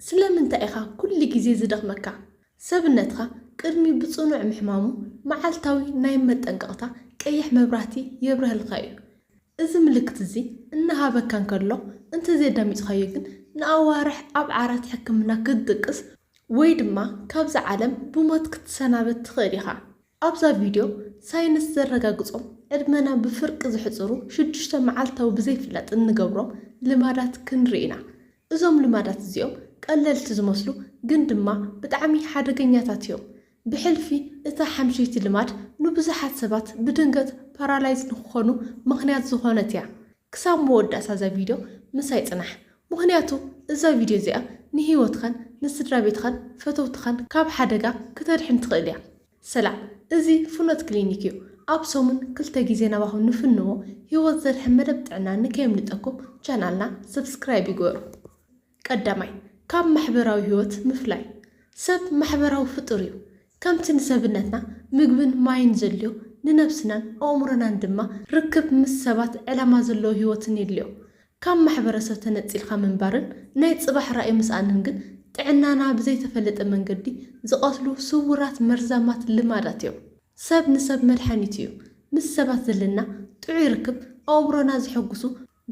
ስለምንታይ ኢኻ ኩሉ ግዜ ዝደኽመካ? ሰብነትካ ቅድሚ ብጽኑዕ ምሕማሙ መዓልታዊ ናይ መጠንቀቕታ ቀይሕ መብራህቲ የብርሀልካ እዩ። እዚ ምልክት እዚ እናሃበካ እንከሎ እንተዘየዳሚጽካዮ ግን ንኣዋርሕ ኣብ ዓራት ሕክምና ክትድቅስ ወይ ድማ ካብዛ ዓለም ብሞት ክትሰናበት ትኽእል ኢኻ። ኣብዛ ቪድዮ ሳይንስ ዘረጋግጾም ዕድመና ብፍርቂ ዝሕጽሩ ሽዱሽተ መዓልታዊ ብዘይፍለጥ እንገብሮም ልማዳት ክንርኢ ኢና። እዞም ልማዳት እዚኦም ቀለልቲ ዝመስሉ ግን ድማ ብጣዕሚ ሓደገኛታት እዮም። ብሕልፊ እታ ሓምሸይቲ ልማድ ንብዙሓት ሰባት ብድንገት ፓራላይዝ ንክኾኑ ምኽንያት ዝኾነት እያ። ክሳብ መወዳእታ እዛ ቪድዮ ምሳይ ጽናሕ፣ ምኽንያቱ እዛ ቪድዮ እዚኣ ንህይወትኻን ንስድራ ቤትኻን ፈተውትኻን ካብ ሓደጋ ክተድሕን ትኽእል እያ። ሰላም፣ እዚ ፍኖት ክሊኒክ እዩ። ኣብ ሰሙን ክልተ ግዜ ናባኹም ንፍንዎ ህይወት ዘድሕን መደብ ጥዕና ንከየምልጠኩም ቻናልና ሰብስክራይብ ይግበሩ። ቀዳማይ፣ ካብ ማሕበራዊ ህይወት ምፍላይ። ሰብ ማሕበራዊ ፍጡር እዩ። ከምቲ ንሰብነትና ምግብን ማይን ዘድልዮ፣ ንነብስናን ኣእምሮናን ድማ ርክብ ምስ ሰባት ዕላማ ዘለዎ ህይወትን የድልዮ። ካብ ማሕበረሰብ ተነጺልካ ምንባርን ናይ ጽባሕ ራእይ ምስኣንን ግን ጥዕናና ብዘይተፈለጠ መንገዲ ዝቐትሉ ስውራት መርዛማት ልማዳት እዮም። ሰብ ንሰብ መድሓኒት እዩ። ምስ ሰባት ዘለና ጥዑይ ርክብ ኣእምሮና ዘሐጉሱ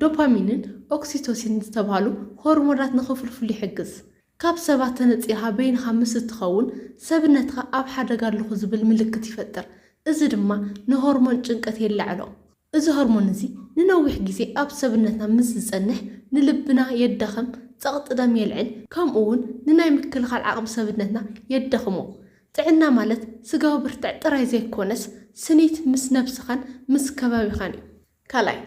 ዶፓሚንን ኦክሲቶሲን ዝተባህሉ ሆርሞናት ንኽፍልፍሉ ይሕግዝ። ካብ ሰባት ተነጺልካ በይንኻ ምስ እትኸውን ሰብነትካ ኣብ ሓደጋ ኣለኹ ዝብል ምልክት ይፈጥር። እዚ ድማ ንሆርሞን ጭንቀት የላዕሎ። እዚ ሆርሞን እዚ ንነዊሕ ግዜ ኣብ ሰብነትና ምስ ዝጸንሕ ንልብና የዳኽም፣ ጸቕጢ ደም የልዕል፣ ከምኡ እውን ንናይ ምክልኻል ዓቕሚ ሰብነትና የዳኽሞ። ጥዕና ማለት ስጋዊ ብርትዕ ጥራይ ዘይኮነስ ስኒት ምስ ነብስኻን ምስ ከባቢኻን እዩ። ካልኣይ፣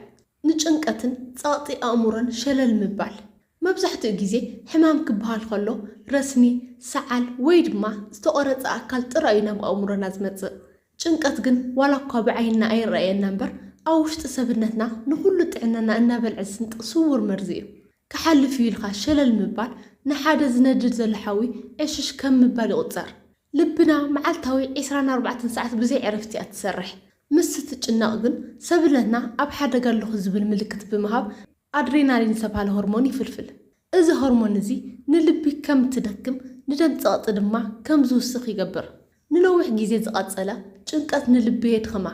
ንጭንቀትን ጸቕጢ ኣእምሮን ሸለል ምባል። መብዛሕትኡ ግዜ ሕማም ክበሃል ከሎ ረስኒ፣ ሰዓል ወይ ድማ ዝተቖረጸ ኣካል ጥራይ እዩ ናብ ኣእምሮና ዝመጽእ። ጭንቀት ግን ዋላ እኳ ብዓይንና ኣይረኣየና እምበር ኣብ ውሽጢ ሰብነትና ንኹሉ ጥዕናና እናበልዐ ዝስንጥቕ ስውር መርዚ እዩ። ክሓልፍ እዩ ኢልካ ሸለል ምባል ንሓደ ዝነድድ ዘሎ ሓዊ ዕሽሽ ከም ምባል ይቑጸር። ልብና መዓልታዊ ዕስራን ኣርባዕተን ሰዓት ብዘይ ዕረፍቲ እያ ትሰርሕ። ምስ ትጭነቕ ግን ሰብነትና ኣብ ሓደጋ ኣለኹ ዝብል ምልክት ብምሃብ ኣድሬናሊን ዝተባህለ ሆርሞን ይፍልፍል። እዚ ሆርሞን እዚ ንልቢ ከም እትደክም፣ ንደም ጸቕጢ ድማ ከም ዝውስኽ ይገብር። ንነዊሕ ግዜ ዝቐጸለ ጭንቀት ንልቢ የድኽማ፣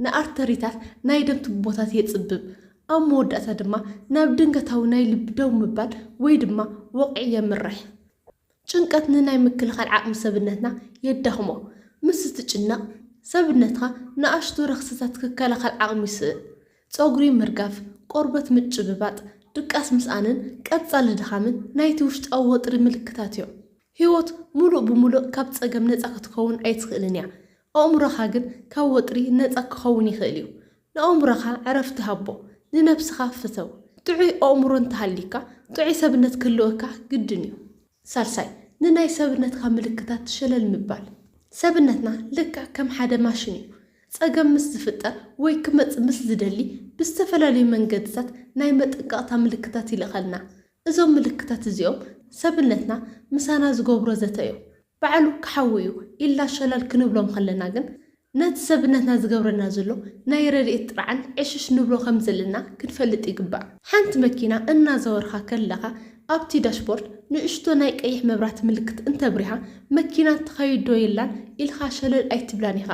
ንኣርተሪታት ናይ ደም ቱቦታት የጽብብ፣ ኣብ መወዳእታ ድማ ናብ ድንገታዊ ናይ ልቢ ደው ምባል ወይ ድማ ወቕዒ የምርሕ። ጭንቀት ንናይ ምክልኻል ዓቕሚ ሰብነትና የዳኽሞ። ምስ እትጭነቕ ሰብነትኻ ንኣሽቱ ረኽስታት ክከላኸል ዓቕሚ ይስእን። ጸጉሪ ምርጋፍ፣ ቆርበት ምጭብባጥ፣ ድቃስ ምስኣንን ቀጻሊ ድኻምን ናይቲ ውሽጣዊ ወጥሪ ምልክታት እዮም። ህይወት ሙሉእ ብሙሉእ ካብ ጸገም ነጻ ክትከውን ኣይትኽእልን እያ። ኣእምሮኻ ግን ካብ ወጥሪ ነጻ ክኸውን ይኽእል እዩ። ንኣእምሮኻ ዕረፍቲ ሃቦ፣ ንነብስኻ ፍተው። ጥዑይ ኣእምሮ እንተሃልዩካ ጥዑይ ሰብነት ክህልወካ ግድን እዩ። ሳልሳይ፣ ንናይ ሰብነትካ ምልክታት ሸለል ምባል። ሰብነትና ልክዕ ከም ሓደ ማሽን እዩ። ጸገም ምስ ዝፍጠር ወይ ክመጽእ ምስ ዝደሊ ብዝተፈላለዩ መንገድታት ናይ መጠንቀቕታ ምልክታት ይልእኸልና። እዞም ምልክታት እዚኦም ሰብነትና ምሳና ዝገብሮ ዘተ እዮም። ባዕሉ ክሓዊ እዩ ኢልና ሸለል ክንብሎም ከለና ግን ነቲ ሰብነትና ዝገብረና ዘሎ ናይ ረድኤት ጥርዓን ዕሽሽ ንብሎ ከም ዘለና ክንፈልጥ ይግባእ። ሓንቲ መኪና እናዘወርካ ከለኻ ኣብቲ ዳሽቦርድ ንእሽቶ ናይ ቀይሕ መብራህቲ ምልክት እንተብሪሃ መኪና ትኸይድ ዶ የላን ኢልካ ሸለል ኣይትብላን ኢኻ።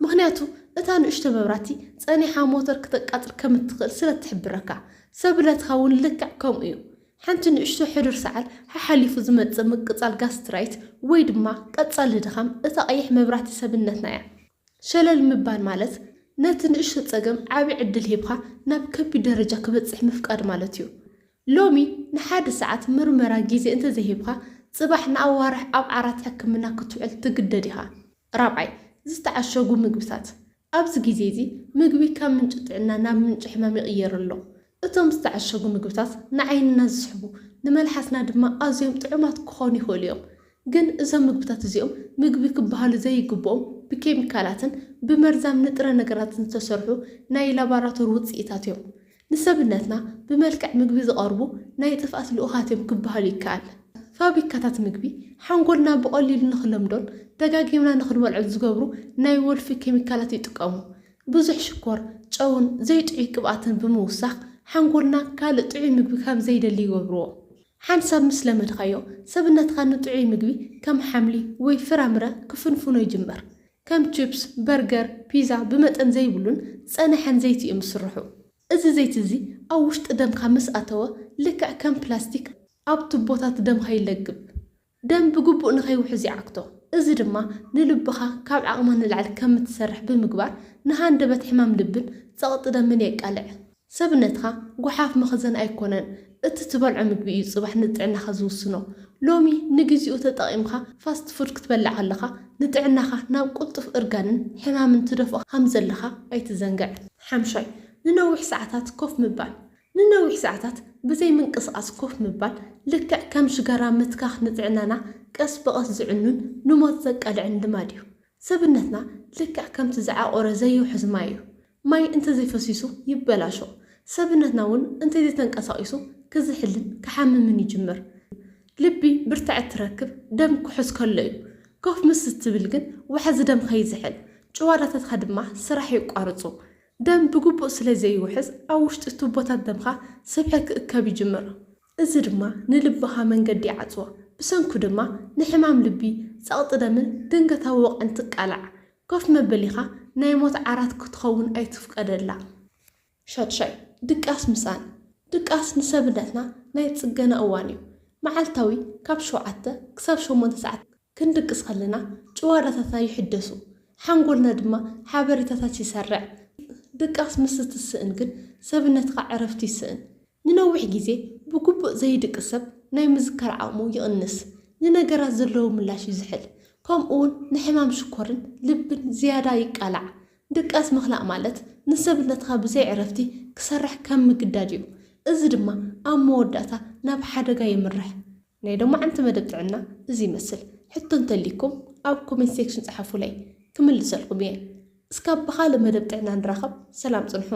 ምኽንያቱ እታ ንእሽቶ መብራህቲ ጸኒሓ ሞተር ክተቃጽል ከም እትኽእል ስለ ትሕብረካ። ሰብነትካ እውን ልክዕ ከምኡ እዩ። ሓንቲ ንእሽቶ ሕዱር ሰዓል ሓሓሊፉ ዝመጽእ ምቅጻል ጋስትራይት ወይ ድማ ቀጻሊ ድኻም እታ ቀይሕ መብራህቲ ሰብነትና እያ። ሸለል ምባል ማለት ነቲ ንእሽቶ ጸገም ዓቢ ዕድል ሂብካ ናብ ከቢድ ደረጃ ክበጽሕ ምፍቃድ ማለት እዩ። ሎሚ ንሓደ ሰዓት ምርመራ ግዜ እንተዘይሂብካ ጽባሕ ንኣዋርሕ ኣብ ዓራት ሕክምና ክትውዕል ትግደድ ኢኻ። ራብዓይ፣ ዝተዓሸጉ ምግብታት። ኣብዚ ግዜ እዚ ምግቢ ካብ ምንጪ ጥዕና ናብ ምንጪ ሕማም ይቕየር ኣሎ። እቶም ዝተዓሸጉ ምግብታት ንዓይንና ዝስሕቡ፣ ንመልሓስና ድማ ኣዝዮም ጥዑማት ክኾኑ ይኽእሉ እዮም። ግን እዞም ምግብታት እዚኦም ምግቢ ክበሃሉ ዘይግብኦም ብኬሚካላትን ብመርዛም ንጥረ ነገራትን ዝተሰርሑ ናይ ላቦራቶሪ ውፅኢታት እዮም። ንሰብነትና ብመልክዕ ምግቢ ዝቐርቡ ናይ ጥፍኣት ልኡኻት እዮም ክበሃሉ ይከኣል። ፋብሪካታት ምግቢ ሓንጎልና ብቐሊሉ ንኽለምዶን ደጋጊምና ንኽንበልዖን ዝገብሩ ናይ ወልፊ ኬሚካላት ይጥቀሙ። ብዙሕ ሽኮር፣ ጨውን ዘይጥዑይ ቅብኣትን ብምውሳኽ ሓንጎልና ካልእ ጥዑይ ምግቢ ከም ዘይደሊ ይገብርዎ። ሓንሳብ ምስ ለመድኻዮ፣ ሰብነትኻ ንጥዑይ ምግቢ ከም ሓምሊ ወይ ፍራምረ ክፍንፍኖ ይጅምር። ከም ቺፕስ፣ በርገር፣ ፒዛ ብመጠን ዘይብሉን ዝጸንሐን ዘይቲ እዮም ዝስርሑ። እዚ ዘይቲ እዚ ኣብ ውሽጢ ደምካ ምስ ኣተወ፣ ልክዕ ከም ፕላስቲክ ኣብ ቱቦታት ደምካ ይለግብ። ደም ብግቡእ ንኸይውሕዝ ይዓግቶ። እዚ ድማ ንልብኻ ካብ ዓቕማ ንላዕሊ ከም እትሰርሕ ብምግባር፣ ንሃንደበት ሕማም ልብን ጸቕጢ ደምን የቃልዕ። ሰብነትካ ጓሓፍ መኽዘን ኣይኮነን፣ እቲ ትበልዖ ምግቢ እዩ ጽባሕ ንጥዕናኻ ዝውስኖ። ሎሚ ንግዚኡ ተጠቒምካ ፋስት ፉድ ክትበልዕ ከለኻ፣ ንጥዕናኻ ናብ ቅልጡፍ እርጋንን ሕማምን ትደፍኦ ከም ዘለኻ ኣይትዘንግዕ። ሓምሻይ፣ ንነዊሕ ሰዓታት ኮፍ ምባል። ንነዊሕ ሰዓታት ብዘይ ምንቅስቓስ ኮፍ ምባል ልክዕ ከም ሽጋራ ምትካኽ ንጥዕናና ቀስ ብቐስ ዝዕኑን ንሞት ዘቃልዕን ልማድ እዩ። ሰብነትና ልክዕ ከምቲ ዝዓቖረ ዘይውሕዝ ማይ እዩ። ማይ እንተዘይፈሲሱ ይበላሾ። ሰብነትና እውን እንተዘይተንቀሳቒሱ ክዝሕልን ክሓምምን ይጅምር። ልቢ ብርትዐት ትረክብ ደም ክሑዝ ከሎ እዩ። ኮፍ ምስ ትብል ግን ዋሕዚ ደም ከይዝሕል፣ ጭዋዳታትካ ድማ ስራሕ የቋርጹ። ደም ብግቡእ ስለ ዘይውሕዝ ኣብ ውሽጢ ቱቦታት ደምካ ስብሒ ክእከብ ይጅምር። እዚ ድማ ንልብኻ መንገዲ ይዓጽዎ። ብሰንኩ ድማ ንሕማም ልቢ፣ ጸቕጢ ደምን ድንገታዊ ወቕዕን ትቃላዕ። ኮፍ መበሊኻ ናይ ሞት ዓራት ክትኸውን ኣይትፍቀደላ። ሻድሻይ፣ ድቃስ ምስኣን። ድቃስ ንሰብነትና ናይ ጽገና እዋን እዩ። መዓልታዊ ካብ ሸውዓተ ክሳብ ሸሞንተ ሰዓት ክንድቅስ ከለና ጭዋዳታትና ይሕደሱ፣ ሓንጎልና ድማ ሓበሬታታት ይሰርዕ። ድቃስ ምስ እትስእን ግን ሰብነትካ ዕረፍቲ ይስእን። ንነዊሕ ግዜ ብግቡእ ዘይድቅስ ሰብ ናይ ምዝካር ዓቕሙ ይቕንስ፣ ንነገራት ዘለዎ ምላሽ ይዝሕል፣ ከምኡውን ንሕማም ሽኮርን ልብን ዝያዳ ይቃላዕ። ድቃስ ምኽላእ ማለት ንሰብነትካ ብዘይ ዕረፍቲ ክሰርሕ ከም ምግዳድ እዩ። እዚ ድማ ኣብ መወዳእታ ናብ ሓደጋ የምርሕ። ናይ ሎማዓንቲ መደብ ጥዕና እዚ ይመስል። ሕቶ እንተሊኩም ኣብ ኮሜንት ሴክሽን ጸሓፉለይ፣ ክምልሰልኩም እየ። እስካብ ብኻልእ መደብ ጥዕና ንራኸብ፣ ሰላም ጽንሑ።